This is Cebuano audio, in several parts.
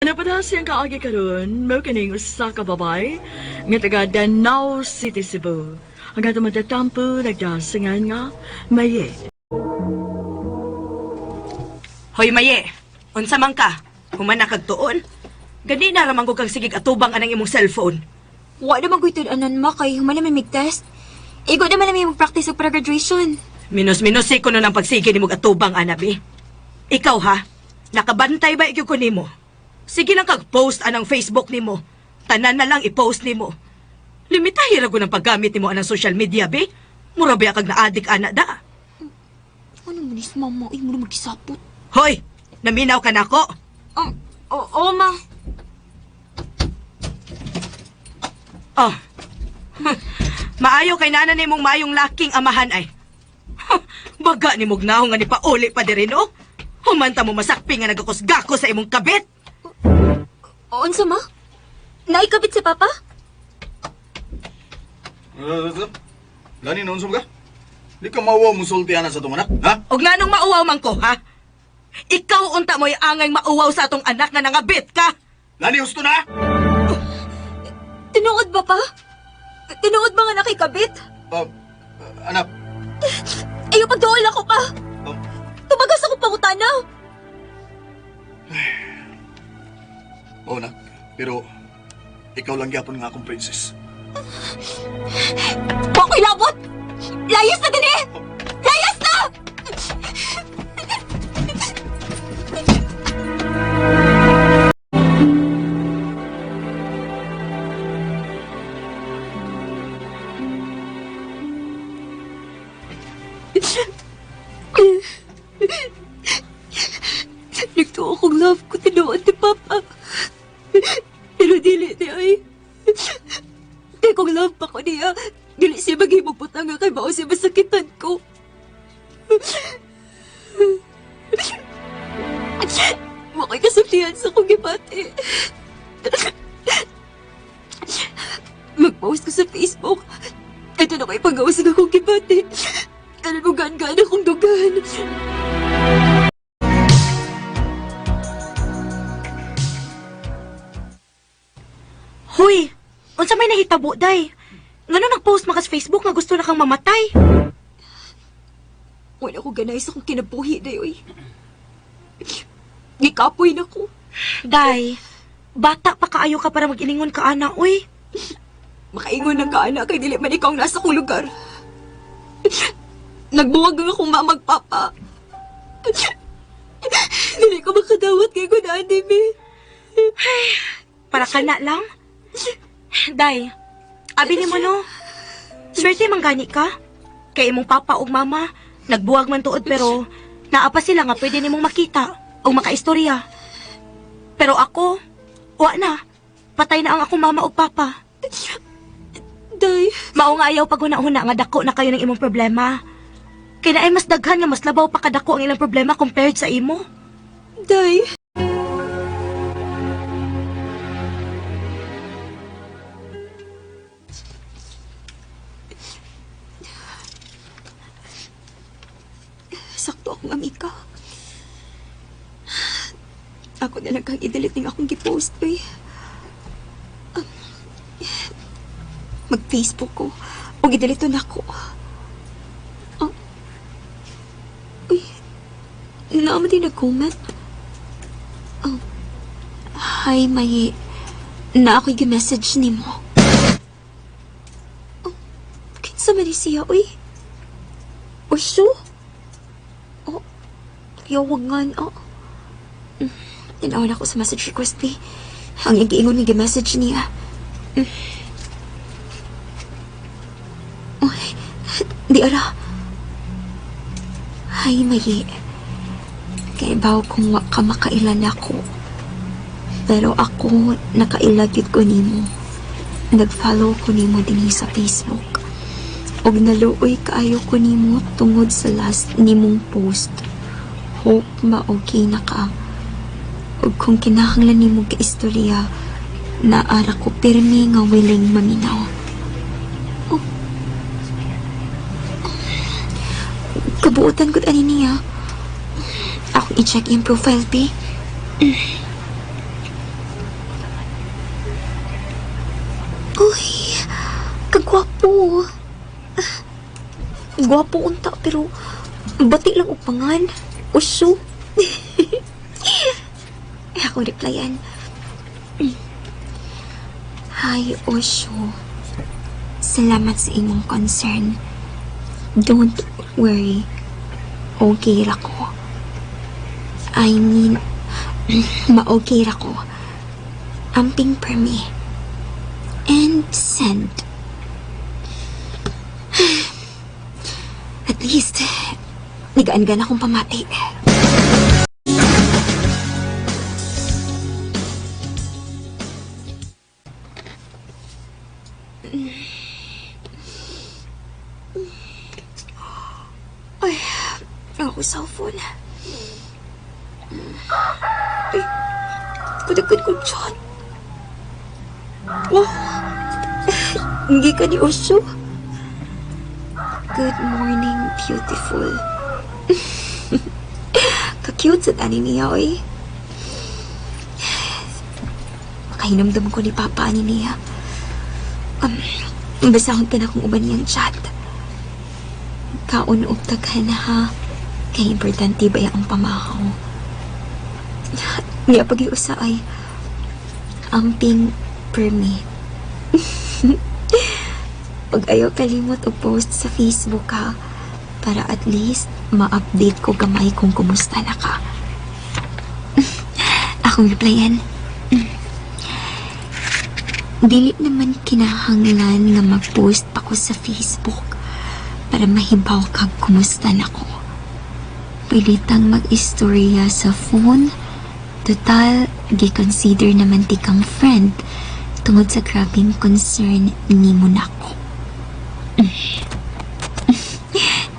Napadasi ang kaagi karon mao kining usa ka babay nga taga Danao City, Cebu. Ang atong matatampo nagdasingan nga Maye. Hoy Maye, unsa man ka? Human na kag tuon. Gani na ra man ko kag sigig atubang anang imong cellphone. Wa naman ko'y tudanan ma kay human naman mig-test. Igo naman namin mag-practice og para-graduation. Minus-minus ko nun ang pagsige nimo atubang anabi. Ikaw ha, nakabantay ba ikyo ko nimo? Sige lang kag post anang Facebook nimo. Tanan na lang i-post nimo. Limitahi ra ko ng paggamit nimo anang social media be. Mura ba kag naadik ana da? Ano man is mama, ay mo na magisapot. Hoy, naminaw ka nako. Oo, ma. Oh. Maayo kay nana nimong maayong laking amahan ay. Baga ni mugnaho nga ni pauli pa diri no. Humanta mo masakpi nga nagakusgako sa imong kabit. Unsa ma? Naikabit si papa? Lani noon ka? Di ka mauwaw musulti ana sa itong anak, ha? Og nganong mauwaw man ko, ha? Ikaw unta mo'y angay mauwaw sa atong anak nga nangabit ka. Lani, husto na! Tinuod ba pa? Tinuod ba nga nakikabit? Anak, Ayaw pagduol ako pa. Tumagas ako pangutana. Oo, anak. Pero, ikaw lang gyapon nga akong princess. Wa ko'y labot! Layas na dinhi! Layas na! Nagtuo kong love ko tinuod ni Papa. Pero dili di ay. Kay kung love pa ko niya, dili siya maghimog butang nga kay mao siya masakitan ko. Wa ko'y kasultihan sa kong gibati. Mag-post ko sa Facebook. Ito na ko'y pag-gawas ng akong gibati. Ano mo gaan-gaan akong dugan. Hoy, unsa may nahitabo day? Ngano nagpost maka sa Facebook nga gusto na kang mamatay? Wala ko ganay sa akong kinabuhi, day, oy. Gikapoy na ko. Day, bata pa kaayo ka para mag-iningon ka ana, uy. Makaingon lang ka, anak, kay dili man ikaw ang nasa kong lugar. Nagbuwag ang akong mamagpapa. Dili ko makadawat kay gunaan, mi. Para ka na lang. Day, abi nimo no. Swerte man gani ka. Kay imong papa ug mama, nagbuwag man tuod pero naa pa sila nga pwede nimong makita o makaistorya. Pero ako, wa na. Patay na ang akong mama ug papa. Day, Mao nga ayaw paghuna-huna nga dako na kayo ng imong problema. Kay naay mas daghan nga mas labaw pa kadako ang ilang problema compared sa imo. day. Sakto akong amika. Ako na lang kang i-delete ning akong gipost, uy. Mag-Facebook ko. O i-delete na ako. Oh. Uy. Naama din nag-comment. Oh. Hi, may... Na ako'y gi-message ni mo. Oh, kinsa man ni siya, uy? Usyo? Oh, yawagan, oh. Tinawan ako sa message request, bi. Ang igiingon nga gi-message niya. Uy, di ara. Hi, Mayi. Kay baw kung wa ka makailan ako. Pero ako, nakaila gyud ko nimo. Nag-follow ko nimo dinhi sa Facebook. Og naluoy kaayo ko nimo tungod sa last nimong post. Hope ma-okay na ka. Og kung kinahanglan nimo ka istorya, naara ko pirmi nga willing maminaw. Oh. Kabuutan gud ani niya. Akong i-check yung profile, B. Kagwapo. Gwapo unta pero bati lang upangan. Uso. Eh, ako replyan. Hi, Osho. Salamat sa imong concern. Don't worry. Okay ra ko. I mean, ma-okay ra ko. Amping permi. And send. At least, nigaan-gan akong pamati. Ay, ako cellphone. Ay, kudagkad ko chat. Wow! Hindi ka ni Osho. Good morning, beautiful. Ka-cute sa tani niya, oy. Makahinamdam ko ni Papa ani niya. Basahon ka na kung uban niyang chat. Kaon og taghan ha. Kay importante ba ang pamahaw. Niya pag-iusa ay amping permi. Pag ayaw kalimot og post sa Facebook ha, para at least ma-update ko gamay kung kumusta na ka. Akong replyan. Dili naman kinahanglan nga mag-post pa ko sa Facebook para mahibaw kag kumusta na ko. Pwede tang mag-istorya sa phone. Total, gi-consider naman ti kang friend tungod sa grabing concern nimo nako.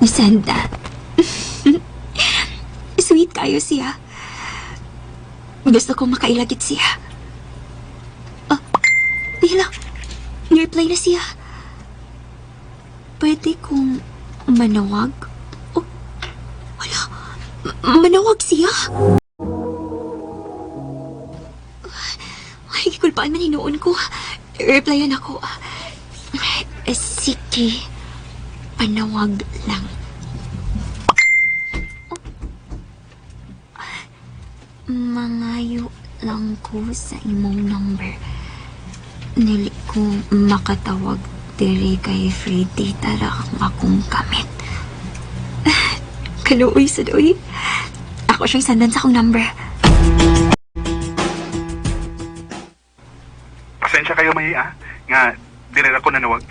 Nisanda. Sweet kayo siya. Gusto ko makailagit siya. Ah, Bihla, ni-reply na siya. Pwede kong manawag? Oh, wala. Manawag siya? Ay, kulpaan man hinuon ko. Replyan ako. Eh, sige. Panawag lang. Oh. Mangayo lang ko sa imong number. Nili ko makatawag diri kay free data ra ang akong gamit. Kaluoy sa doy. Ako siyang sandan sa akong number. Pasensya kayo, May, ah. Nga, dire ako nanawag.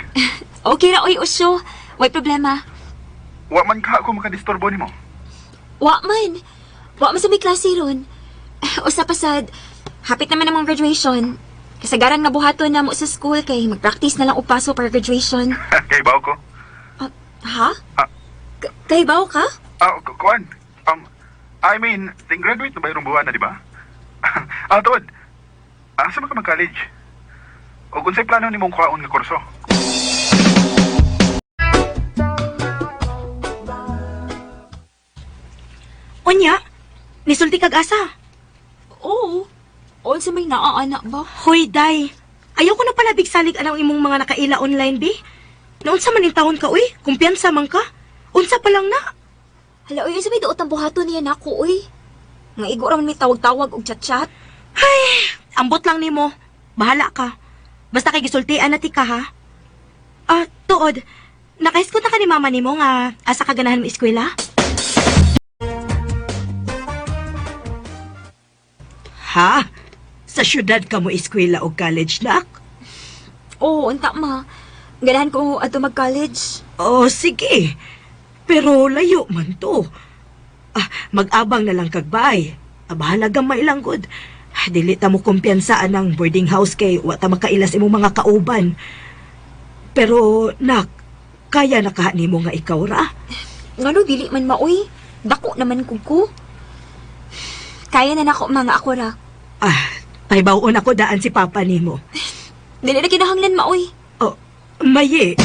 Okay ra, oy, Osyo. Way problema. Wa man ka ako makadisturbo nimo. Wa man. Wa man sa may klase ron. Usa pa sad, hapit naman among graduation. Kasagaran nga buhaton na mo sa school kay mag-practice na lang og paso para graduation. Kay bawo ko. Ah, ha? Ah. Kahibaw ka? Ah, kuan. I mean, ting graduate na ba yung buwan na, di ba? Ah, tuod. Asa man ka mag-college? O kung sa'y plano nimong kuhaon nga kurso? Unya, nisulti kag asa. Oo. Unsa may naa-ana ba? Hoy, day. Ayaw ko na pala bigsalig anang imong mga nakaila online, bi. Naunsa man intawon ka, uy? Kumpiyansa man ka? Unsa pa lang na? Hala, oy, unsa may duot ang buhaton niya nako, oy. Nga igo ra man may tawag-tawag og chat-chat. Ambot lang nimo. Bahala ka. Basta kay gisultian na ti ka, ha? Ah, tuod. Nakaiskot na ka ni mama nimo nga asa ka ganahan mo eskwela? Ha? Sa syudad ka mo eskwela o college, nak? Oo, unta ma. Ganahan ko adto mag-college. Oh, sige. Pero layo man to. Ah, mag-abang na lang kagbay. Ah, bahala gamay lang gud. Ah, dili ta mo kumpiyansa anang boarding house kay wa ta makailas imong mga kauban. Pero nak, kaya na kaha nimo nga ikaw ra. Ngano dili man maoy? Dako naman kug ko. Kaya na nako mga ako ra. Ah, pahibaw-on ako daan si papa nimo. Dili na kinahanglan maoy. Oh, maye.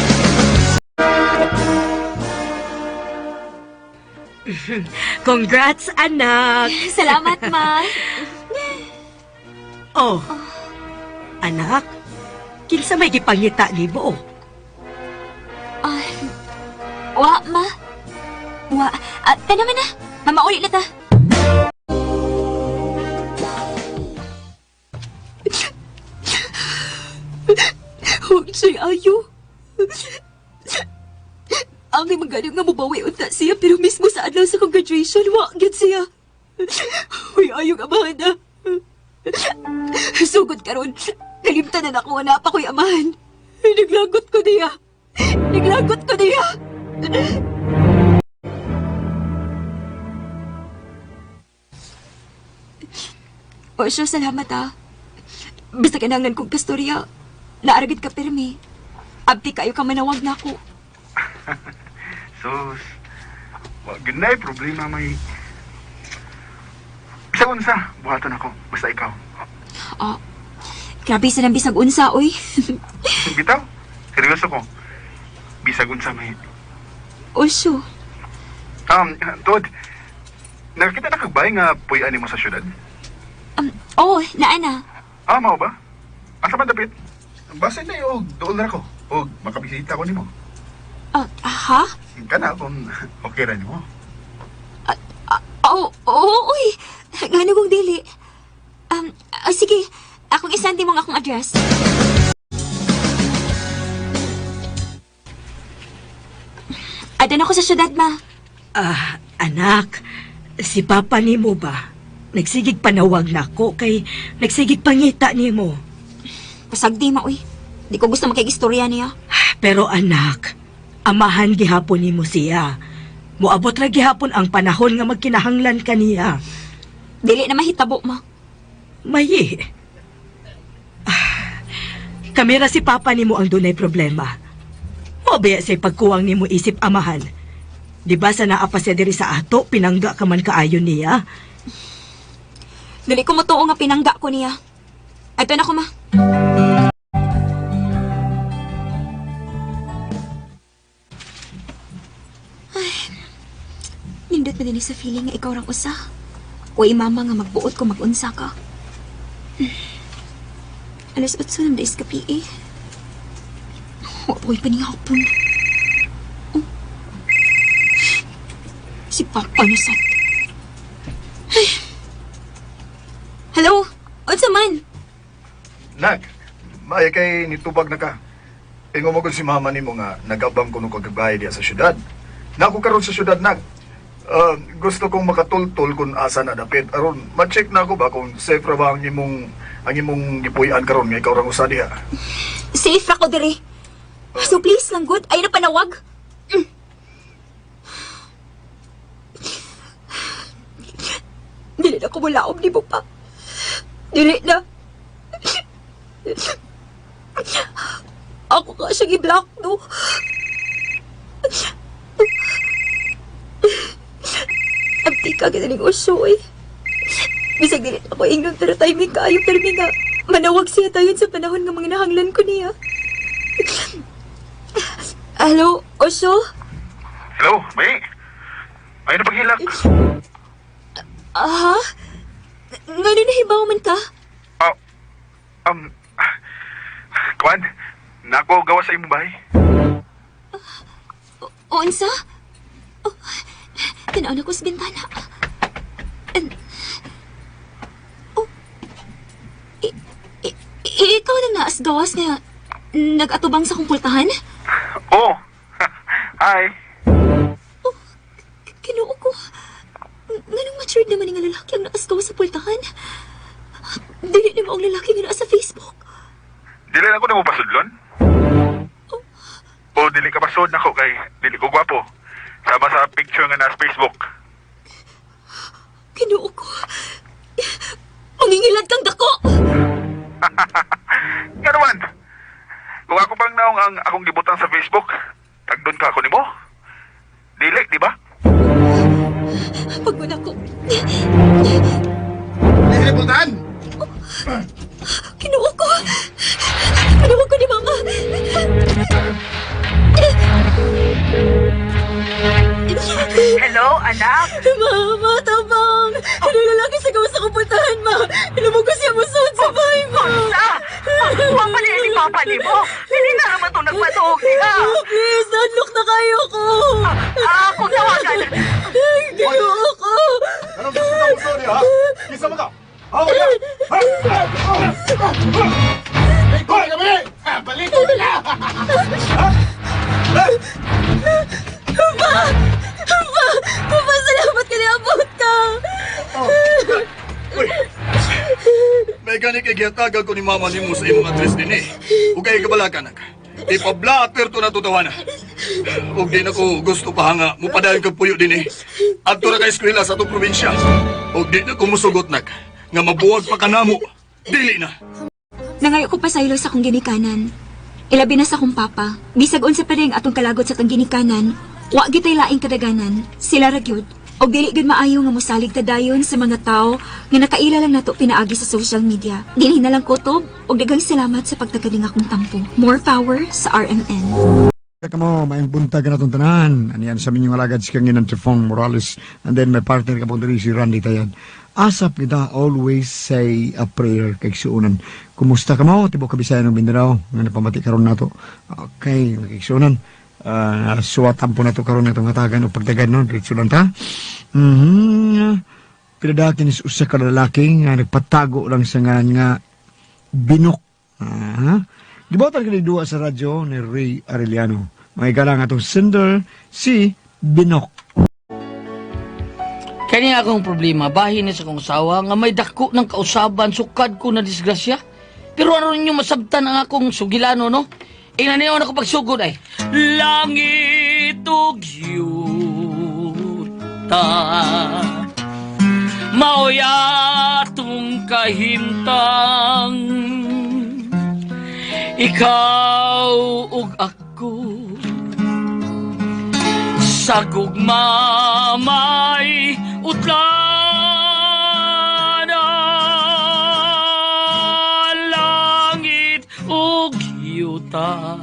Congrats, anak. Salamat ma. Oh. Anak, kinsa may gipangita nimo? Wa, ma. Wa. Ah, tanaman na. Mamauli na ta. Huwag siya ayo. Ang may magaling nga mubawi unta siya pero mismo sa adlaw sa kong graduation, wa gyud siya. Uy, ayong amahan na. Sugod karon, nalimtan na nako na pa ko'y amahan. Naglagot ko niya. Naglagot ko niya. O siya, salamat ah. Basta kinahanglan kong kastorya. Naaragid ka pirmi. Abti kayo ka manawag na ako. Sus, wa gyud na problema may. Bisag unsa, buhaton ako, basta ikaw. Ah, grabe sa nang bisag unsa, oy. Bitaw, seryoso ko. Bisag unsa may. Osyo, Tod, nakakita na kag bay nga puy-an nimo sa syudad? Oh, naa na. Ah, mao ba? Asa man dapit? Basta na og dool ra ko. Og makabisita ko nimo. Ah, ha? Kana kung okay ra nimo. Oo, oh, oh, uy. Ngano kong dili. Sige, akong isandi mong akong address. Adan ako sa syudad, ma. Ah, anak, si Papa nimo ba? Nagsigig panawag nako kay nagsigig pangita nimo. Pasagdi, ma, uy. Di ko gusto makigistorya niya. Pero anak, amahan gihapon nimo siya. Moabot ra gihapon ang panahon nga magkinahanglan kaniya. Dili na mahitabo, ma. Mayi. Ah, kami ra si Papa nimo ang dunay problema. Mo ba say pagkuwang nimo isip amahan? Di ba sa naa pa siya diri sa ato, pinangga ka man kaayo niya? Dili ko motoo nga pinangga ko niya. Ato na ko, ma. Ay, nindot na din sa feeling nga ikaw rang usa. O mama nga magbuot ko magunsa ka. 8:00 ng days kapi eh. Wa pa ko'y panihapon. Oh. Si Papa na sad. Hello? Unsa man? Nak, maya kay nitubag na ka. Ingo mo gud si mama nimo nga nagabang kuno kagabay diya sa syudad. Nako karon sa syudad nak. Ah, gusto kong makatultol kung asa na dapit aron ma-check na ako ba kung safe ra ba ang imong gipuy-an karon nga ikaw ra usa diha. Safe ra ko diri. So please lang good, ay na panawag. Mm. Dili na ko mulaom ni mo pa. Dili na. Ako ka siyang i-block, no? Abti ka gananing usyo, eh. Bisag dili na ako ingnon pero timing kaayo pero nga manawag siya tayon sa panahon nga mga nahanglan ko niya. Hello, Osho? Hello, may. Ay na paghilak. Aha? Ngano nahibaw man ka? Ah, um, Kwan, nako gawa sa imong bahay. Unsa? Oh, tanaw na ko sa bintana. Oh, ikaw nang naas gawas nga nag-atubang sa kumpultahan? Oh. Hi. Oh, Kinoo ko. Nganong matured naman nga lalaki ang naas gawas sa pultahan? Dili na mo ang lalaki nga naa sa Facebook. Dili na ko nimo pasudlon. O dili ka pasud nako kay dili ko gwapo. Sama sa picture nga nasa Facebook. Kinoo ko. Mangingilad kang dako! Karuan. Kung ako pang naong ang akong gibutang sa Facebook, tagdon ka ako nimo. Dili, di ba? Pagod ako. Dili pultahan. Kinuha ko! Kinuha ko ni Mama! Hello, anak. Mama, tabang! Ano lalaki sa gawas sa kumputahan, Ma? Alam mo ko siya musod sa bahay, Ma! Sa, wa pa ni Papa nimo. Dili na naman tong tagpatuog diha. Please, nadlok na kayo ko. Akong tawagan. Ginoo ko. Anong gusto ka mo niya, ha? Kinsa man ka? Ha, wala. Ha? Hoy, kami! Balik ko nila! Pa! Pa! Pa, salamat ka niabot ka. Uy! May gani kay gihatagan ko ni mama nimo sa imong address dinhi. Ug kay kabalakan nag. Ipablater to na tutawana. Ug di na ko gusto pa nga mupadayon kag puyo dinhi. Adto ra ka eskwela sa atong probinsya. Ug di na ko musugot nag nga mabuwag pa kanamo. Dili na. Nangayo ko pasaylo sa akong ginikanan. Ilabi na sa akong papa. Bisag unsa pa rin atong kalagot sa atong ginikanan, wa gitay laing kadaganan. Sila ra gyud. Og dili gyud maayo nga mosalig ta dayon sa mga tawo nga nakaila lang nato pinaagi sa social media. Dinhi na lang kutob og daghang salamat sa pagtagaling akong tampo. More power sa RMN. Kamo, maayong buntag na itong tanan. Aniyan sa minyong alagad si Kanginan Trifong Morales. And then may partner ka po diri si Randy Tayan. Asap kita, always say a prayer kay suunan. Kumusta ka mo? Tibok ka Bisaya ng Mindanao. Nga napamati karon nato. Okay, kay suunan. Suwatan po na to karon na itong hatagan o pagdagan no. Diretso lang ta. Pinadakin is usa ka lalaki nga nagpatago lang sa ngalan nga Binok. Aha. Gibotan kini duwa sa radyo ni Ray Arellano. Mga galang atong sender si Binok. Kani nga akong problema, bahin ni sa akong asawa nga may dako ng kausaban, sukad ko na disgrasya. Pero ano ninyo masabtan ang akong sugilano, no? Ina niyo na ko pagsugod ay. Langit ug yuta, mao'y atong kahimtang, ikaw ug ako sa gugma may utlana, langit ug yuta,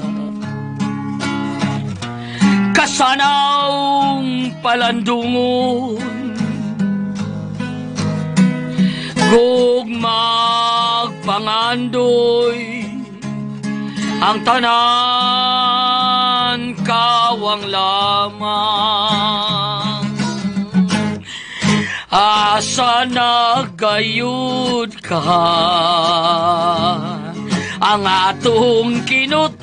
kasanawng palandungon, gugmag pangandoy, ang tanan kawang lamang. Asa na gayud ka ang atong kinutuban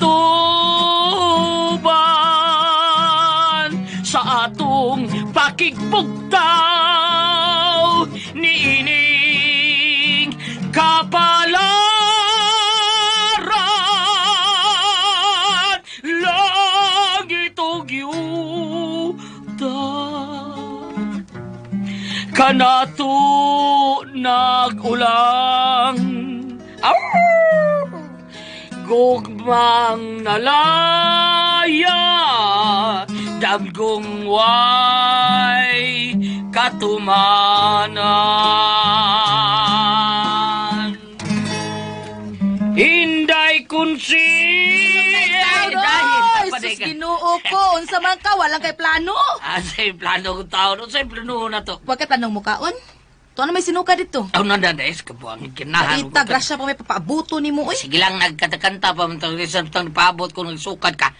sa atong pakigpugtaw niining kapalaran, langit ug yuta, kanato nag-ulang. Aw! Gugmang nalaya, damgong way katumanan. Inday kunsi. Ay, sus, Ginoo ko. Unsa man ka, walang kay plano. Ah, say plano ko taon. Unsay plano na to? Huwag ka tanong mukaon. Tuwa na may sinuka dito. Aw, nandandais ka po ang kinahan. Ita, grasya pa may papaabuto ni mo, uy. Sige lang, nagkatakanta pa. Sa tang paabot ko, nagsukat ka.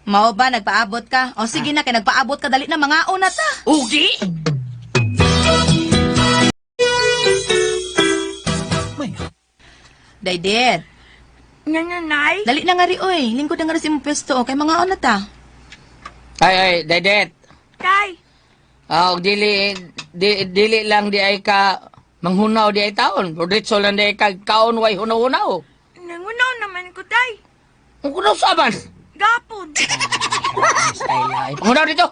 Mao ba, nagpaabot ka? O sige na, kay nagpaabot ka, dali na, mga na ta. Ugi! Daidet, Nga nga, Nay. dali na nga ri, uy. Lingkod na nga ri sa imong pwesto, o, kay mga na ta. Ay, ay, Dedet. Tay. Ah, og dili, dili lang di ay ka manghunaw di ay taon. Diretso lang di ay ka kaon way hunaw-hunaw. Nangunaw naman ko, Tay. Ang kunaw saban. Gapon. Style ay. Panghunaw dito.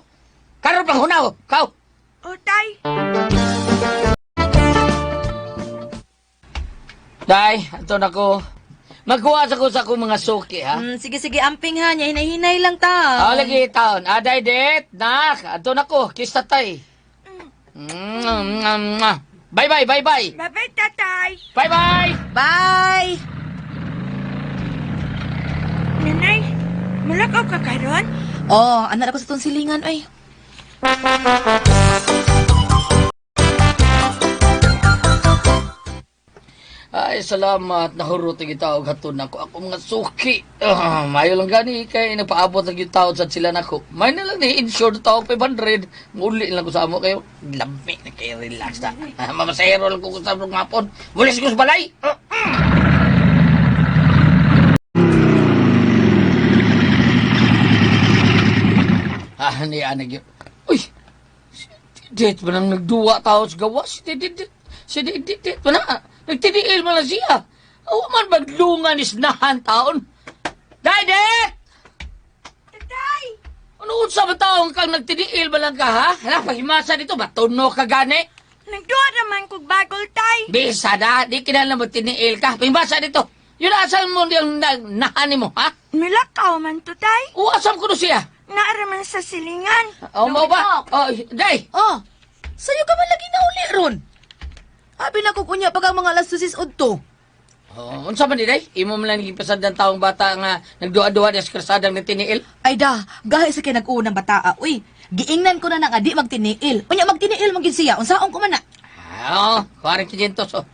Karon panghunaw. Kaw. O, Tay. Day, ato na ko. Magkuha sa ko sa akong mga suki, ha? Sige, sige, amping ha. Nya, hinay-hinay lang ta. Ah, lagi taon. Aday, det, nak. Ato na ko. Kiss tatay. Mm, mm, mm. Bye bye, bye bye. Bye-bye, Tatay. Bye bye. Bye! Nanay, mulakaw ka karon? Oh, anak ako sa tong silingan, uy. Ay, salamat. Nahurot ang tao hatun nako. Ako mga suki. Ah, mayo lang gani kay nagpaabot lang yung tao sa sila nako. May na lang ni insure tao 500. Muli lang ko sa amo kayo. Lami na kayo relax na. Ah, mamasahero lang ko sa among hapon. Muli sa balay. Ah, Ah, ni anag yun. Uy! Si Didit ba nang nagduwa tao sa gawas? Si Didit, si Didit ba na? Nagtiniil man lang siya. Awa man maglungan isnahan taon. Didit! Tatay! Ano unsa ba taong kang nagtiniil ba lang ka, ha? Hala, pahimasa dito, batuno ka gani? Nagduwa naman kog bagol, tay. Bisa na, di kinahanglan magtiniil ka. Pahimasa dito. Yun asal mo yung nahani mo, ha? Milakaw man to, tay. O asam ko no siya? Naaraman sa silingan. O, mo ba? O, day! Oh, sa'yo ka man lagi nauli ron. Abi na kog unya pag ang mga alas 6 udto. Oh, unsa man di day? Imo man lang gipasad ng taong bata nga nagduha-duha sa kalsadang nagtiniil. Ay da, gahi sa kay nag-uunang bataa. Uy, giingnan ko na nang adi magtiniil. Unya magtiniil man gyud siya. Unsaon ko man na? Ah, oh, kuwari 500 oh.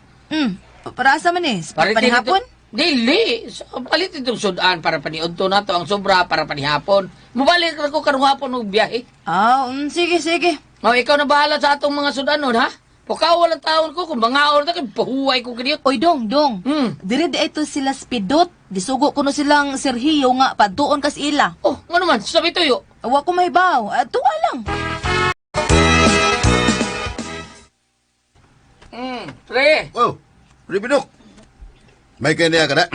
Para asa man eh? Sa panihapon? Dili, so, palit itong sudan para paniudto na to ang sobra para panihapon. Mubalik ra ko karong hapon og biyahe. Ah, sige, sige. Oh, ikaw na bahala sa atong mga sudanon ha. Pukaw walang taon ko kung mga na kay pahuway ko kaniyot. Oy, dong, dong. Dire di ito sila spidot. Disugo ko no silang Sergio nga paduon kas ila. Oh, ngano man sabi tuyo. Wa ko mahibaw. Tuwa lang. Pre. Oh, Ribinok. May kaya ka na.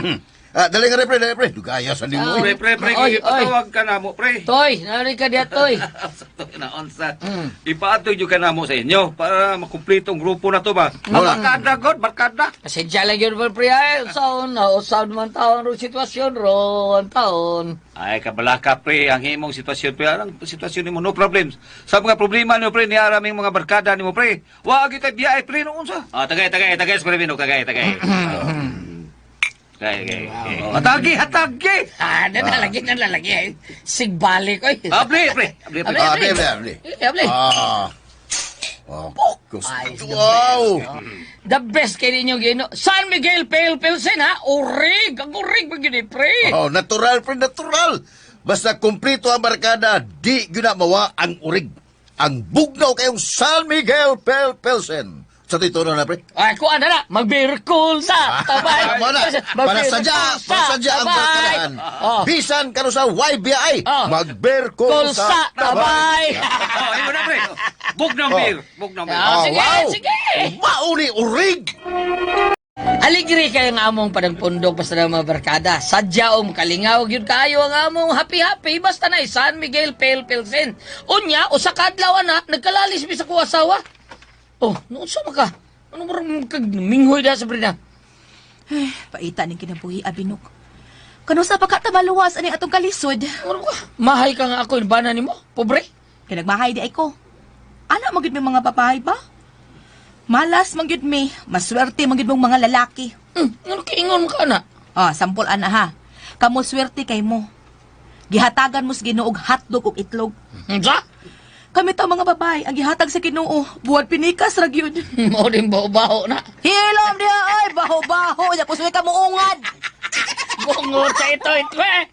Ah, dali nga pre, dali pre. Dugaya sa limo. Pre, pre, pre, Oy, oy. patawag ka na mo, pre. Toy, nari ka diya, Toy. Sa na onsa. Ipaatoy ka na mo sa inyo para makumpleto ang grupo na to ba. Wala. Barkada god, barkada. Pasensya lang yun, pre. Ay, usaon na, usaon man taon ro sitwasyon ro, ang taon. Ay, kabalaka pre, ang himong sitwasyon pre, ang sitwasyon nimo no problems. Sa mga problema nimo pre, niara ming mga barkada nimo pre. Wa gyud tay biyahe pre no unsa. Ah, tagay, tagay, tagay, pre, binok, tagay, tagay. Tagay, tagay. Hatagi, hatagi. Ah, nalalagi, nalalagi. eh. Sigbalik, oy. Abli, pre. Abli, pre. Ah, abli, abli, abli. Eh, abli. Ah. Oh, gusto. Ay, the Wow. The best kay ninyo gino. San Miguel Pale Pilsen, ha? Urig! Ang urig ba gini, pre? Oh, natural pre, natural. Basta kumpleto ang barkada, di gyud na mawa ang urig. Ang bugnaw kayong San Miguel Pale Pilsen. Sa tito na pre. Ay, kuan na na. Magbirkul sa tabay. Tama na. Para sadya, para sadya ang Tabay. barkadaan. Oh. Bisan kano sa YBI, Oh. magberkol Kul sa tabay. Oh, imo na pre. Bugnaw Oh. beer, bugnaw beer. Ah, sige, sige. Mauni urig. Aligri kayo nga among panagpundok basta na mga barkada. Sadya o kalingaw gyud kayo ang among happy-happy basta na San Miguel Pale Pilsen. Unya, usa ka adlaw na nagkalalis mi sa kuha asawa. Oh, noon sa maka? Ano mo rin kag minghoy da sa brina? Ay, paita ning kinabuhi abinok. Kano sa pagkatamaluwas ani atong kalisod? Ano ka? Mahay ka nga ako bana nimo, pobre. Kay nagmahay di ay ko. Ana magyud may mga babae ba? Malas magyud mi, maswerte magyud mong mga lalaki. Ano kiingon ka na? Ah, sampol ana ha. Kamo swerte kay mo. Gihatagan mo sa Ginoo og hotdog ug itlog. Unsa? Kami ta mga babae ang gihatag sa Ginoo, buhat pinikas ra gyud. Mao din baho-baho na. Hilom diha ay baho-baho, nya kusuy ka muungad. Bungo sa ito ito eh.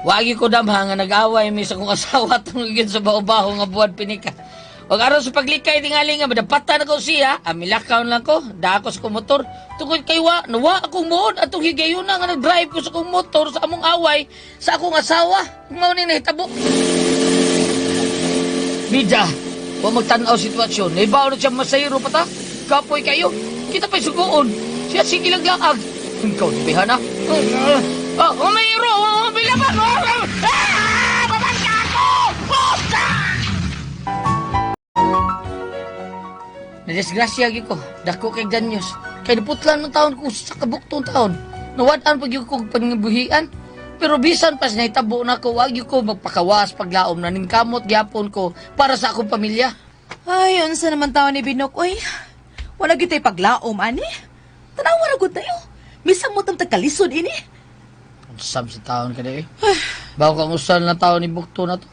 Wagi ko damha nga nag-away mi sa kong asawa tungod sa baho-baho nga buwan pinika. Wag aron sa paglikay tingali nga madapatan ako siya, amilakaw lang ko, dako sa kong motor. Tungod kay wa, nawa akong muod atong higayuna nga nag-drive ko sa kong motor sa among away sa akong asawa. Mao ni nahitabo. Bida, wa magtan-aw sitwasyon. Naibaw na siya masayro pa ta. Kapoy kayo. Kita pa'y suguon. Siya sige lang laag. Ikaw, tibihan na. Oh, umayro! Umila pa! Ah! Babangga ako! Puta! Nadisgrasya gyud ko. Dako kay ganyos. Kay naputlan ng taon ko sa kabuktong taon. Nawad-an pag yun ko pangibuhian. Pero bisan pas nahitabo na ko, wag yun ko magpakawas paglaom na ningkamot gyapon ko para sa akong pamilya. Ay, unsa naman taon ni Binok oy. Wala gyud tay paglaom ani. Tanawa ra gud tayo. Misa mo tang tagkalisod ini. Sam sa taon ka eh. Ay, Bawo kang usal na tao ni Bukto na to.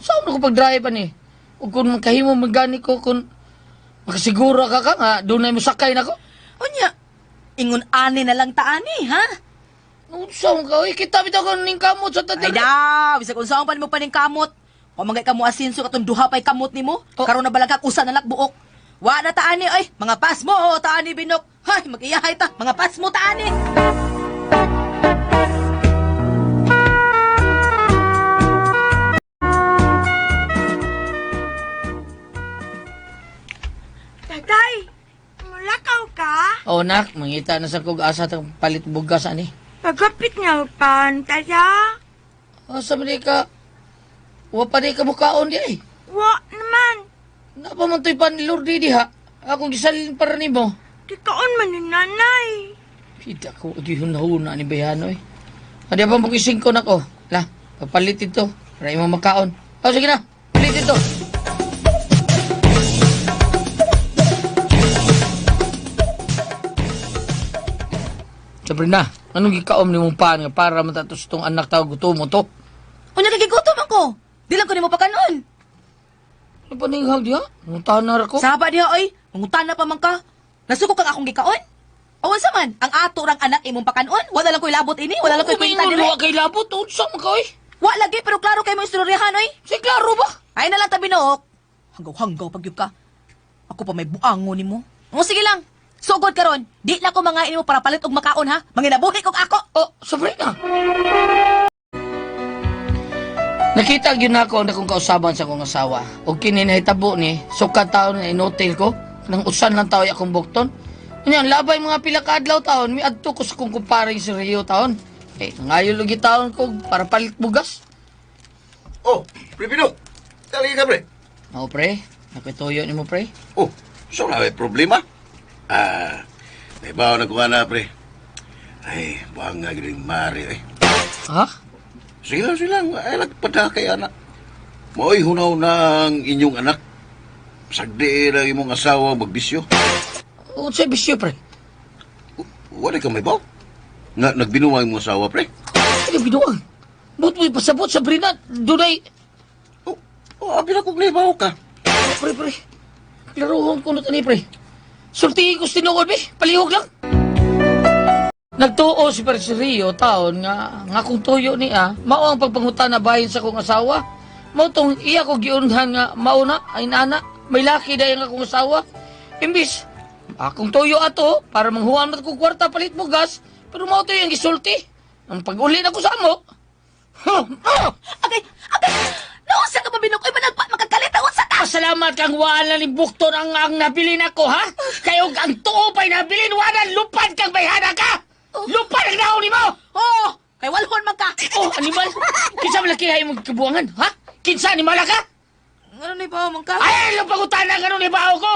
Saan ko pag-drive ani? O kung kahimo magani ko, kung makasiguro ka ka nga, doon na mo sakay na ko. Unya, ingon ani na lang taani, ha? Unsa man ka, oy, kita bitaw ka ning kamot sa Ay tatil. daw, bisag unsaon pa nimo paning kamot. Wa man ka mo asinso katong duha pay kamot nimo. Oh. Karon na balagak usa na lang buok. Wa na taani oy, mga pas mo oh, taani binok. Hay, magiyahay ta, mga pas mo taani. Tatay, mulakaw ka? Oh, nak, mangita na sa kog asa tang palit bugas ani. Pagapit nga pan, tata. Asa man di ka? Wa pa di ka mukaon di ay. Wa naman. Napa man to'y panilur di diha. Akong gisalin para nimo. Kikaon man ni nanay. Kita ko gihunahuna ni Bayano eh. Adi pa mo ko nako. La, papalit ito para imo makaon. Oh, sige na. Palit ito. Sabrina, anong gikaom ni mong paan nga para matatos tong anak tao gutom mo to? Unya kay gigutom ako. Di lang ko nimo pakanon. Ano pa ninghag diha? Nguntahan na ra ko. Saba diha oy, mangutana pa man ka. Nasuko kang akong gikaon. O unsa man, ang ato rang anak imong pakanon, wala lang ko'y labot ini, wala lang ko'y kwenta Umingon, diri. wa kay labot. Unsa man ka oy? Wa lagi pero klaro kay mo istoryahan oy. Si klaro ba? Ay na lang tabi nook. Hanggaw-hanggaw pag yun ka. Ako pa may buango nimo. O sige lang. Sugod karon. Di na ko mga mo para palit og makaon ha. Manginabuhi kog ako. Oh, Sabrina. Nakita gyud nako ang akong kausaban sa akong asawa. Og kini nahitabo ni, sukad taon na inotel ko, nang usan lang tao akong bukton. Unya, labay mga pila ka adlaw taon, miadto ko sa akong kumparing si Rio taon. Eh, ngayon lagi taon ko para palit bugas. Oh, pre Pinok. Dali ka, pre. Oh, pre, nakituyo nimo pre. Oh, so na may problema? Ah, naibaw na kuha na, pre. Ay, buhang nga gining mari, eh. Ha? Sige lang, sige lang. Ay, lagpada kay anak. Mo'y hunaw na ang inyong anak. Sagdi lang imong asawa magbisyo. Unsay bisyo pre? Wala ka may baw. Nga, nagbinuwang imong asawa, pre. Ano binuang? But mo ipasabot Sabrina, dunay Oh, oh abi na kong naibaw ka. Pre, pre. Klaruhon ko na tani, pre. Sultihin ko sa tinuod, be. Palihog lang. Nagtuo si Pare Rio taon nga nga kung tuyo niya, mao ang pagpangutan na bahin sa akong asawa. Mao tong iya ko giunhan nga mauna ay nana, may laki dahil nga akong asawa. Imbis akong tuyo ato para manghuan man ko kwarta palit mo gas, pero mao to yung gisulti. Ang pag-uli na ko sa amo. Huh, ah! Agay, agay. Naunsa ka ba binok? Oy managpa makakalit unsa ka? Pasalamat kang wala ni Bukton ang nabilin ako, ha? Kayo ang tuo pa'y nabilin, wala lupad kang bayhana ka! Lupad ang naon nimo! Oh, kay walhon man ka. Oh, animal! Kinsa malaki ay mong kabuangan, ha? Kinsa animal ka? Ngano ni ba man ka? Ay, ang pangutana nga nun ibaho ko!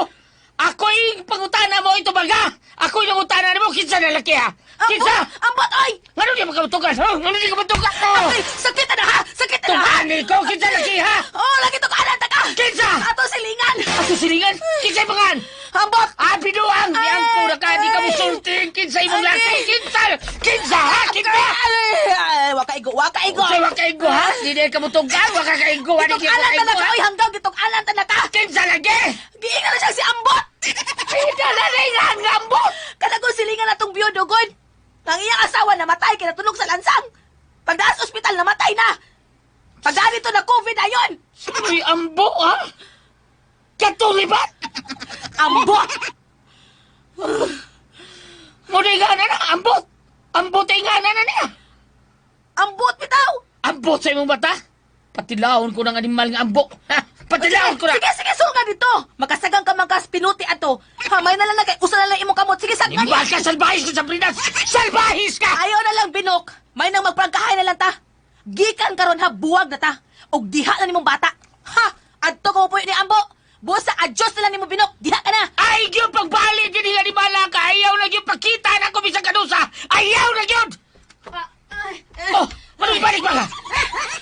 Ako'y pangutana mo ito baga! Ako'y nangutana nimo, kinsa na laki, ha? Kinsa! Ambot oy! Ngano di makabatugan, ha? Ngano di makabatugan? Oh! Agay, sakit na ha. Sakit na ha. Tugani ko, kinsa laki, ha? Oh, lagi to kanan ta ka. Kinsa! Ato silingan. Ato silingan, kinsa ibangan? Ambot. Ah, binuang! Niyang ko na ka, di ka musulting! Kinsa imong laki! Kinsa! Kinsa, ha? Kinsa! Ay, ay, waka igo, waka igo. Unsay wa kaigo, ha? Di na ka mutunggan, wa ka kaigo, ha? Di Gitong ka alan kaigo, talaga, ha? oy, hanggang gitong alan talaga. Kinsa lagi! Giingan na siya si Ambot. Kinsa na nga ang ambot! Kanagong silingan na tong biyodogon. Ang iyang asawa namatay, kinatulog sa lansang. Pagdaan sa ospital, namatay na. Pagdaan dito na COVID, ayon. Sino'y ambo, ha? Katulibat! Ambot! Muna nga na na, ambot! Ambot ay nga na na niya! Ambot, bitaw! Ambot sa imong bata? Patilaon ko ng animal nga ambo. Ha? Patilaon ko na! Sige, sige, sulga dito. Makasagang ka man kas pinuti ato. Hamay na lang na kay usa na lang imong kamot. Sige, sagman. Animal ka! Salbahis ka, Sabrina! Salbahis ka! Ayaw na lang, binok. May nang magprangkahay na lang ta. Gikan karon ha, buwag na ta. Og diha na nimong bata. Ha! Adto ko po ni Ambo. Busa adjust na lang nimo binok. Diha ka na. Ay, gyud pagbalik din nga ni Malaka. Ayaw na gyud pakita na ko bisag kanusa. Ayaw na gyud! Oh, manong balik ba ka?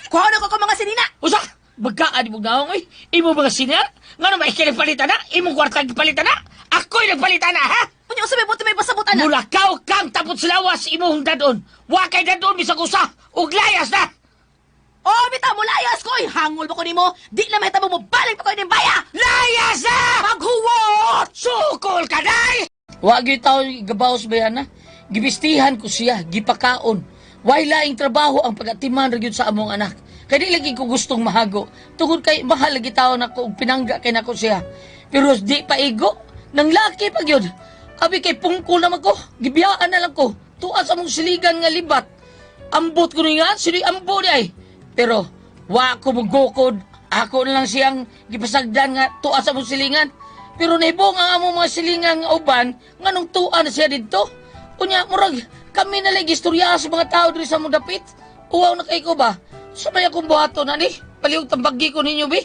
Kuha na ko ko mga sinina. Usa, magkaan mo naong oy. Imo mga sinar? Ngano ba ikay nagpalitan na? Imong kwarta nagpalitan na? Ako'y nagpalitan na, ha? Unya usa may buti may pasabutan na. Mulakaw kang tapot sa lawas imong dadon. Wa kay dadon bisag usa. Ug layas na. Oh, bitaw mo layas ko! Oy, hangol ba ko nimo? Di na mahitabo mo balik pa ko ining baya! Layas na! Maghuwot! Sukol ka day! Wa gyud taw gabaos ba yan, ha? Gibistihan ko siya, gipakaon. Way laing trabaho ang pagatiman ra gyud sa among anak. Kay di lagi ko gustong mahago. Tungod kay mahal lagi taon nako ug pinangga kay nako siya. Pero di pa igo, nang laki pa gyud. Abi kay pungkol naman ko, gibiyaan na lang ko. Tuas among siligan nga libat. Ambot ko ni nga, sino'y ambo di ay. Pero, wa ko magukod. Ako na lang siyang gipasagdan nga tuas among silingan. Pero nahibong ang among mga silingan nga uban, nga nung tuwa na siya didto. Unya, murag, kami na lang istorya sa mga tao diri sa among dapit. Uwaw na kay ko ba? Sa may akong buhaton, ani? Palihog tambagi ko ninyo, bi.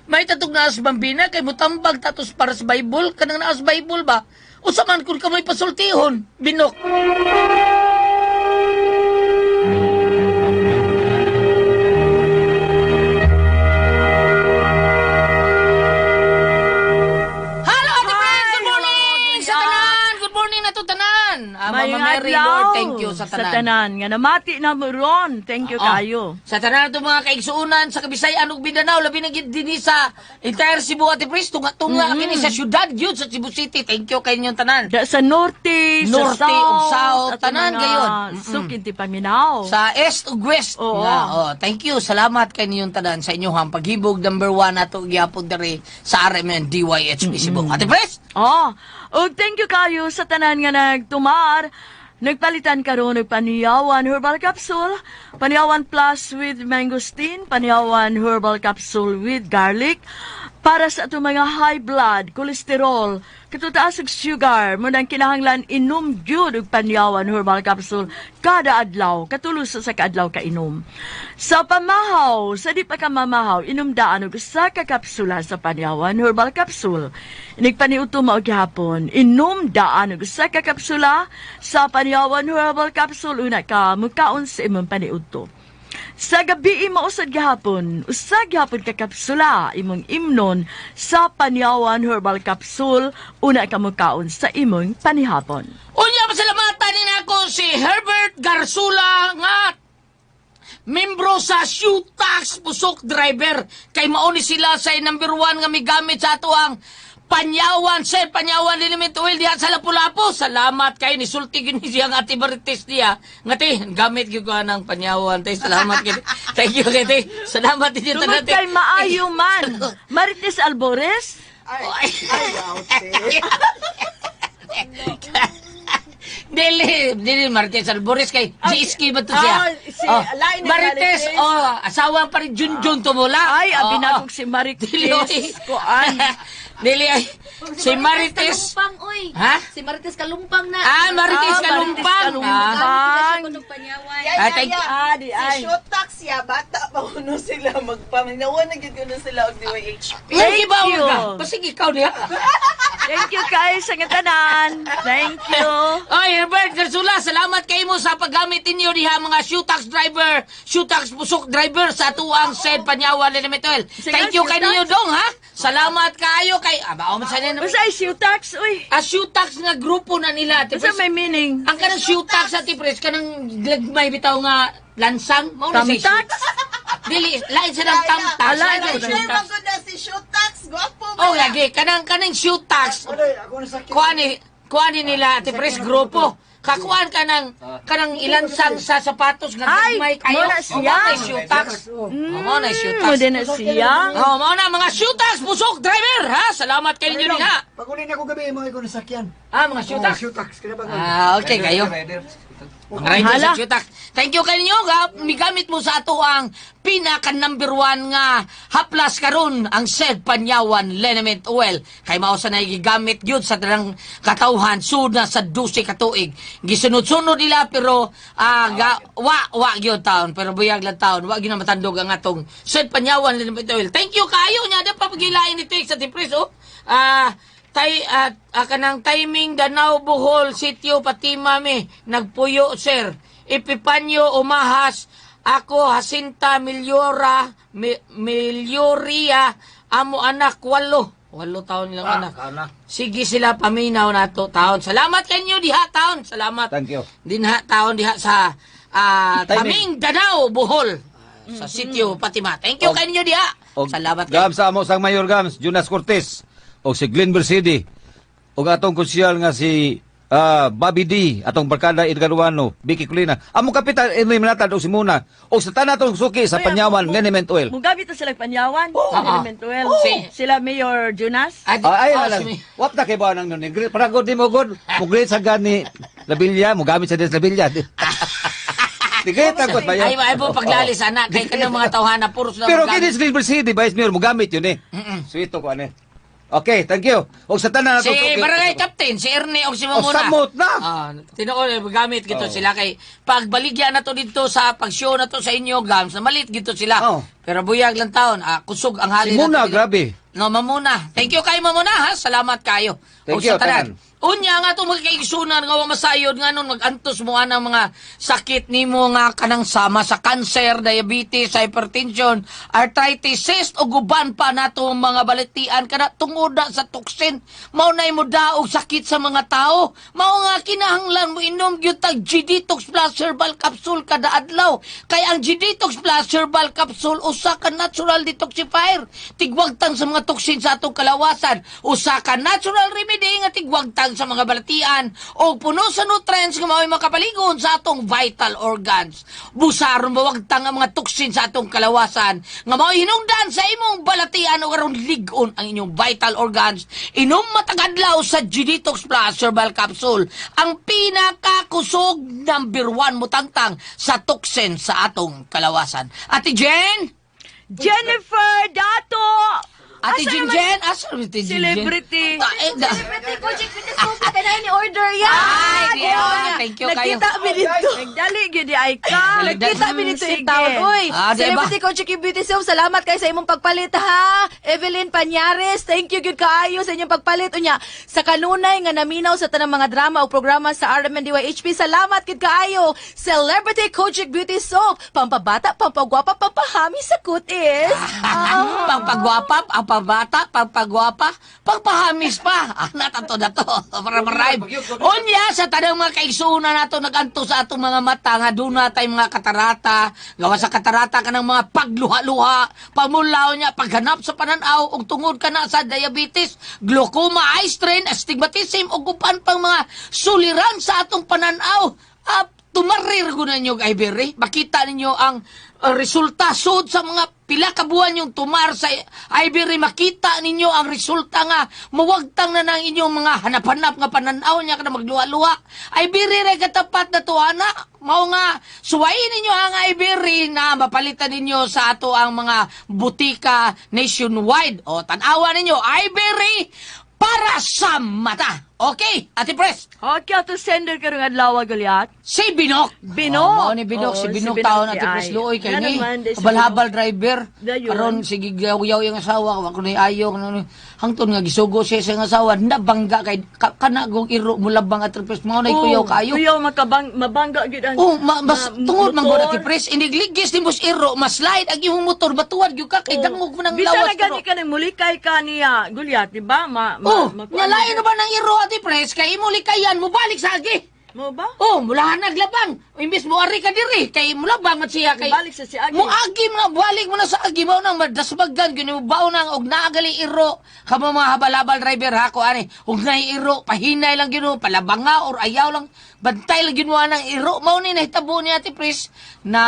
May tatog naas bambina, kay mutambag tatos para sa Bible. Kanang naas Bible ba? Usa man kun kamoy pasultihon, binok. Hello, Ate Friends! Good morning! Sa tanan! Good morning na to tanan! Ah, Mama Maayong Mary, adlaw Lord, thank you sa tanan. Sa tanan. Nga namati na mo ron. Thank you Oo. kayo. Sa tanan nato mga kaigsuonan sa Kabisayan ug Mindanao, labi na gid dinhi sa entire Cebu, Ate Pris, tunga-tunga kini sa syudad gyud sa Cebu City. Thank you kay inyong tanan. Da, sa norte, Norte sa south, ug south, at tanan mga gayon. Sukid ti paminaw. Sa east ug west. Oo. Nga, oh, thank you. Salamat kay ninyong tanan sa inyong paghibog number 1 nato gyapon diri sa RMN DYHP Cebu. Ate Pris! Oh, ug thank you kayo sa tanan nga nagtumar. Nagpalitan karon og Paniyawan Herbal Capsule, Paniyawan Plus with mangosteen, Paniyawan Herbal Capsule with garlic para sa atong mga high blood, cholesterol, katutaas og sugar, mo nang kinahanglan inom gyud og Paniyawan Herbal Capsule kada adlaw, katulos sa kaadlaw ka inom. Sa pamahaw, sa di pa ka mamahaw, inom daan og usa ka kapsula sa Paniyawan Herbal Capsule. Inigpaniuto mao gihapon, inom daan og usa ka kapsula sa Paniyawan Herbal Capsule una ka mukaon sa imong paniudto. Sa gabi mao sad gihapon, usa gihapon ka kapsula imong imnon sa Paniyawan Herbal Capsule una ka mukaon sa imong panihapon. Unya pasalamatan ni nako si Herbert Garsula nga membro sa Shutax Pusok Driver. Kay mao ni sila sa number 1 nga migamit sa ato ang Panyawan, sir, Panyawan Liniment Oil diha sa Lapu-Lapu. Salamat kay ni sulti gyud ni siyang Ate Marites niya. Nga te, gamit gyud ko ng Panyawan. Te, salamat gyud. Thank you kay te. Salamat din Tungod kay maayo man, Marites Albores, Ay, Dili, dili Marites Albores kay si Iski ba to siya? Ah, si- lain ni Marites, Marites. oh, asawa pa rin Junjun tumula. ay abi Oo. na kong si Marites. Dili, oy. Kuan. Dili ay si Marites. Kalumpang, oy. Ha? Si Marites Kalumpang na. Ah, Marites Ah, Marites Kalumpang. Kalumpang. Ah. Yeah, Ah, thank you. Ah, di ay. Si Shotax ya, bata pa kuno sila magpaminawan na gyud kuno sila og DYHP. Thank you. you. Ka. Basig ikaw diha. Thank you kay sa nga tanan. Thank you. Oy, Herbert Garsula, salamat kay mo sa paggamit ninyo diha mga Shutax driver, Shutax pusok driver sa tuang said Panyawan Liniment Oil. Sige, Thank you kay Shutax. ninyo dong ha. Salamat kayo kay aba man sa ninyo. Basta ay Shutax, uy. A Shutax nga grupo na nila. Ate Basta Pres. may meaning. Ang kanang Shutax Ate Pres kanang gagmay bitaw nga lansang mao na siya. Tamtax? Dili, lain sa ng tamtax. Ala, Lain sa ala. Sure Shutax. man gud na si Shotax, gwapo ba? Oh, lagi kanang kanang Shutax. Kuani, kuani nila Ate Pres grupo. Kakuan ka ng kanang ilansang sa sapatos nga Ay, gagmay kayo. mo na siya. Oh, mao na Shutax. Oh, mao na Shutax. Mo din na siya. Oh, mao na mga Shutax busok driver ha. Salamat kay ninyo diha. Pag-uli na ko gabi, mga ikaw nasakyan. Ah, mga Shutax. Oh, Shutax. Kaya ba? Ah, okay kayo. Mga rider Hala. sa Shutax. Thank you kay ninyo. Ga, migamit mo sa ato ang pinaka number 1 nga haplas karon ang said Panyawan Liniment Oil. Kay mao sa nagigamit gyud sa tanang katawhan sud na sa 12 ka tuig. Gisunod-sunod nila pero ga, wa wa gyud taon pero buyag lang taon wa gyud na matandog ang atong said Panyawan Liniment Oil. Thank you kayo nya da papagilain ni Tex sa Tipres oh. Tay at kanang timing Danao Bohol Sitio Patima mi nagpuyo sir. Epipanyo Umahas ako Jacinta Milyora Milyoria amo anak 8. 8 taon nilang anak. Sige sila paminaw nato taon. Salamat kanyo diha taon. Salamat. Thank you. Dinha taon diha sa Timing. Taming Danao Bohol. Sa sitio Fatima. Thank you kay ninyo diha. Og Salamat kayo. Gams sa amo sang Mayor Gams, Jonas Cortez og si Glenn Bersidi og atong konsyal nga si Bobby D, atong barkada Edgar Ruano, Vicky Colina. Among kapitan Henry Manatad og si Muna og sa tanan atong suki sa Panyawan, Liniment Oil. Mugamit na sila Panyawan. Ah, ah. Liniment Oil. Oo. Sila Mayor Jonas. Ay, Ah, ay, oh, wala. Wap na kay ba nang nun. Para god di mo god. Mo great sa gani Labilya, mo gamit sa des Labilya. Di great ang god ba Ay, ay po paglalis ana kay kanang mga tawhana puro sila Pero mogamit. kini si Glenn Bersidi, Vice Mayor, mo gamit yun eh. Sweet ko ano eh. Okay, thank you. Og sa tanan Si atong suki. Barangay Captain, si Ernie og si Oh, Mamuna. samot na. Ah, tinuod eh, gamit gito Oh. sila kay pagbaligya na to dito sa pag-show na to sa inyo gams, na malit gito sila. Oh. Pero buyag lang taon, kusog ang Si hali Muna, nato dito. grabe. No, Mamuna. Thank you kay Mamuna ha. Salamat kayo. Thank Og you, sa tanan. tanan. Unya nga itong mga kaigsunan nga wa masayod nga nun magantos mo anang mga sakit nimo nga kanang sama sa cancer, diabetes, hypertension, arthritis, cyst ug uban pa nato mga balatian kana tungod na sa toxin. Mao nay mo daog sakit sa mga tao. Mao nga kinahanglan mo inom gyud tag G-Detox Plus Herbal Capsule kada adlaw. Kay ang G-Detox Plus Herbal Capsule usa ka natural detoxifier. Tigwagtang sa mga toxin sa atong kalawasan. Usa ka natural remedy nga tigwagtang sa mga balatian o puno sa nutrients nga mao'y makapaligon sa atong vital organs. Busaron mawagtang ang mga toxin sa atong kalawasan nga mao'y hinungdan sa imong balatian o aron lig-on ang inyong vital organs. Inom matagadlaw sa G-Detox Plus Herbal Capsule, ang pinakakusog number one mutangtang sa toxin sa atong kalawasan. Ate Jen! Jennifer Dato! Ate Asa Jen naman Jen? Asa naman Ate Jen Jen? Celebrity. Celebrity ko, Chick Fitness Soap, kaya ni order yan. Ay, di ba? Thank you kayo. Nagkita mi dito. Nagdali gyud di ay ka. Nagkita mi dito in Sige. town. Uy, Ah, di ba? Celebrity Coach Chicky Beauty Soap, salamat kayo sa imong pagpalit ha. Evelyn Panyares, thank you gyud kaayo sa inyong pagpalit. Unya, sa kanunay nga naminaw sa tanang mga drama o programa sa RMNDYHP, salamat gyud kaayo. Celebrity Coach Chick Beauty Soap, pampabata, pampagwapa, pampahami sa kutis. Ah. Pagpagwapa, pampabata, pagpagwapa, pagpahamis pa. Ah, natato na to. Para marime. Unya, sa tanang mga kaigsuuna nato, naganto sa atong mga mata, nga doon na tayong mga katarata, gawa sa katarata ka ng mga pagluha-luha, pamulaw niya, paghanap sa pananaw, ug tungod ka na sa diabetes, glaucoma, eye strain, astigmatism, ug uban pang mga suliran sa atong pananaw. Ah, tumarir ko na ninyo, Ivory. Makita ninyo ang resulta sud sa mga pila ka buwan yung tumar sa Ivory. Makita ninyo ang resulta nga mawagtang na ng inyong mga hanap-hanap nga pananaw niya kana magluha-luha. Ivory ra katapat na tuana. Mao nga suwayin ninyo ang Ivory na mapalitan ninyo sa ato ang mga butika nationwide. O tan-awa ninyo Ivory para sa mata. Okay, Ate Pres. Okay, ato sender karong adlaw Goliath. Si Binok. Binok. Oh, mao ni Binok, Oo, si si Binok Binok taon si Ate Pres Ay. Luoy kay Nga ni. naman, di si Habal-habal driver. Dayon. Karon sige yaw yung asawa wa ko ni ayo kuno hangtod nga gisugo siya sa iyang asawa nabangga kay kanagong iro mulabang Ate Pres mao nay kuyaw kaayo. Kuyaw makabang mabangga gyud ang Oh, mas tungod man gud motor. Ate Pres inigligis nimo sa iro, mas slide ang imong motor batuan gyud ka kay dangog mo ng Bisa lawas. na gani ka nang mulikay ka niya, Goliath, di ba? Oh, makuan nalain na ba ng iro Ate Pres kay imo likayan mo balik sa agi. Mo ba? Oh, mula naglabang. Imbis mo ari ka diri kay mulabang man siya kay Balik sa si Agi. Mo agi mo na balik mo na sa agi mo nang madasbagan gyud mo baon nang og naagali iro. Kamo mga habal-habal driver ha ko ani og nay iro pahinay lang gyud mo, palabanga or ayaw lang bantay lang gyud mo anang iro mao ni nahitabo ni Ate Pris na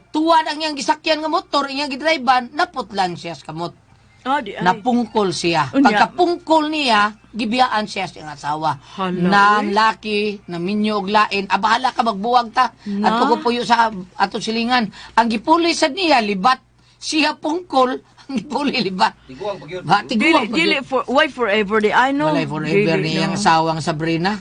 tuwad ang iyang gisakyan nga motor iyang gidriban naputlan siya sa kamot. Ah, di ay. Napungkol siya. Unya. Pagkapungkol niya, gibiyaan siya sa iyang asawa. Hala, Na uy. laki, na minyo og lain, abahala ka magbuwag ta. Na. At puyo sa atong silingan. Ang gipuli sa niya, libat. Siya pungkol, ang gipuli libat. Tiguang pag yun. Ba, Dili, tiguang pag dili yun. for, why forever di ay no? Walay forever Dili, ni iyang no. asawang Sabrina.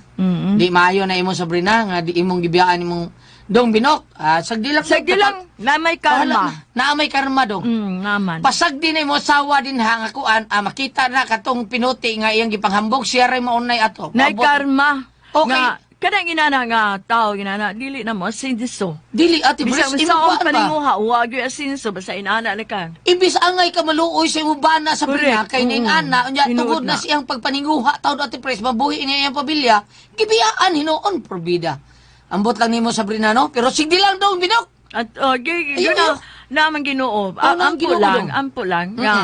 Di maayo na imong Sabrina nga di imong gibiyaan imong dong binok. Ah, sagdi lang. Sagdi lang, na may Bahala karma. Na, na may karma dong. Naman. Pasag din ay mo asawa din ha nga kuan, makita na katong pinuti nga iyang gipanghambog siya ray maunay ato. Nay Paabot. karma. Okay. Nga, kanang inana nga tao inana dili na mo asinso. Dili ate Bres, Bisag imo sa kuan akong ba? paninguha, wa gyud asinso basta inana na ka. Imbis angay ka maluoy sa imong bana sa Correct. Brina kay ning Oo. ana unya Tinuod tungod na na. siyang pagpaninguha taon ate Pres mabuhi niya iyang pamilya, gibiyaan hinuon probida. Ambot lang nimo Sabrina no, pero sige lang dong binok. At oh, Ayaw, yun na, ayaw. Naman Ginoo. Oh, naang Ampo Ginoo lang, dong. ampo lang. Nga.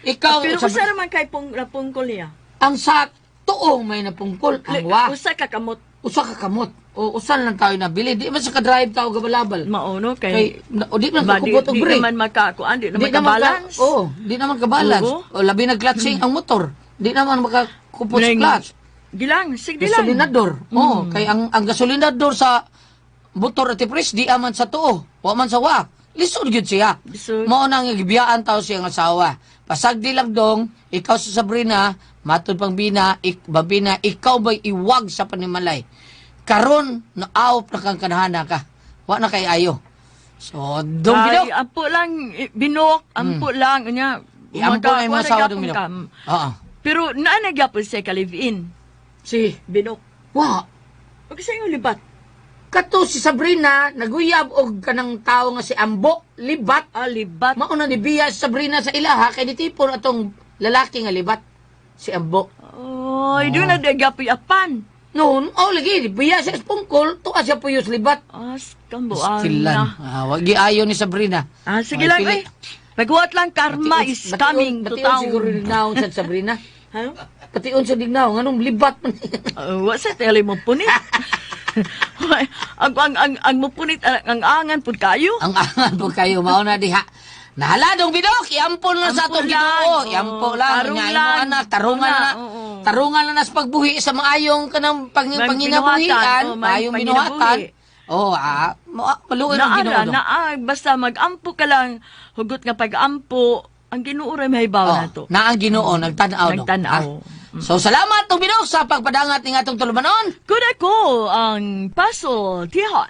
Ikaw, Pero sa- usa raman kay pong napungkol niya. Ang sa tuong may napungkol, ang wa. Usa ka kamot. Usa ka kamot. O usan lang tayo nabili. Di man sa ka-drive tao gabalabal. Mao no Kay, kay na, o di man Ba, di, kakupot og di brake. naman makakuan, di naman Di naman ka, ka-balance. oo, di naman ka-balance. Oo. O labi na clutching ang motor. Di naman makakupot sa Neng- clutch. Gilang, sige lang. Gasolinador. Oo, kay ang gasolinador sa motor at pres di aman sa tuo. Wa man sa wa. Lisod gyud siya. Lisod. Mao nang gibiyaan tao siyang asawa. Pasagdi lang dong, ikaw sa Sabrina, matud pang bina, babina, ikaw ba'y iwag sa panimalay? Karon naawop na kang kanahana ka. Wa na kay ayo. So, dong Ay, binok. ampo lang, eh, binok, ampo lang. Unya, Iampo na yung mga asawa makakuha na dong gyapon binok. ka. Oo. Pero naa na gyapon siya ka live-in. Si Binok. Wa. Ug sa imong libat. Kato si Sabrina naguyab og kanang tawo nga si Ambo libat. Ah, libat. Mao na ni biya si Sabrina sa ilaha kay nitipon atong lalaki nga libat si Ambo. Oy, doon na gyapon apan. Noon, oh lagi biya siya sa pungkol, tuwa siya puyos libat. As kambuan Stilan. na. Ah, wag giayo ni Sabrina. Ah, sige Ay, lang pili- eh. Paghuwat lang karma Bation- is coming to bation town. siguro lignaw sa Sabrina. Ha? Pation sa lignaw nganong libat man. Wa sa tele mo punit. Ang mupunit ang angan pud kayo. Ang angan po kayo mao na diha. Nahaladong bidok, iampon na sa atong Ampon lang, Ginoo. oo. Iampo lang, Tarong nya imo lang. anak, tarungan Una, na. oo. Tarungan na nas pagbuhi sa maayong kanang Maayong panginabuhian, binuhatan, oo, maayong maayong binuhatan. panginabuhi. Oh, maluoy ng Ginoo Naara, dong. naa, basta magampo ka lang, hugot nga pag-ampo, ang Ginoo ra may hibaw Oh, na to. na ang Ginoo nagtan-aw dong. Nagtan-aw. Ah. So salamat tong bidok sa pagpadangat ning atong tulumanon. Kuda ko ang puzzle, tihon.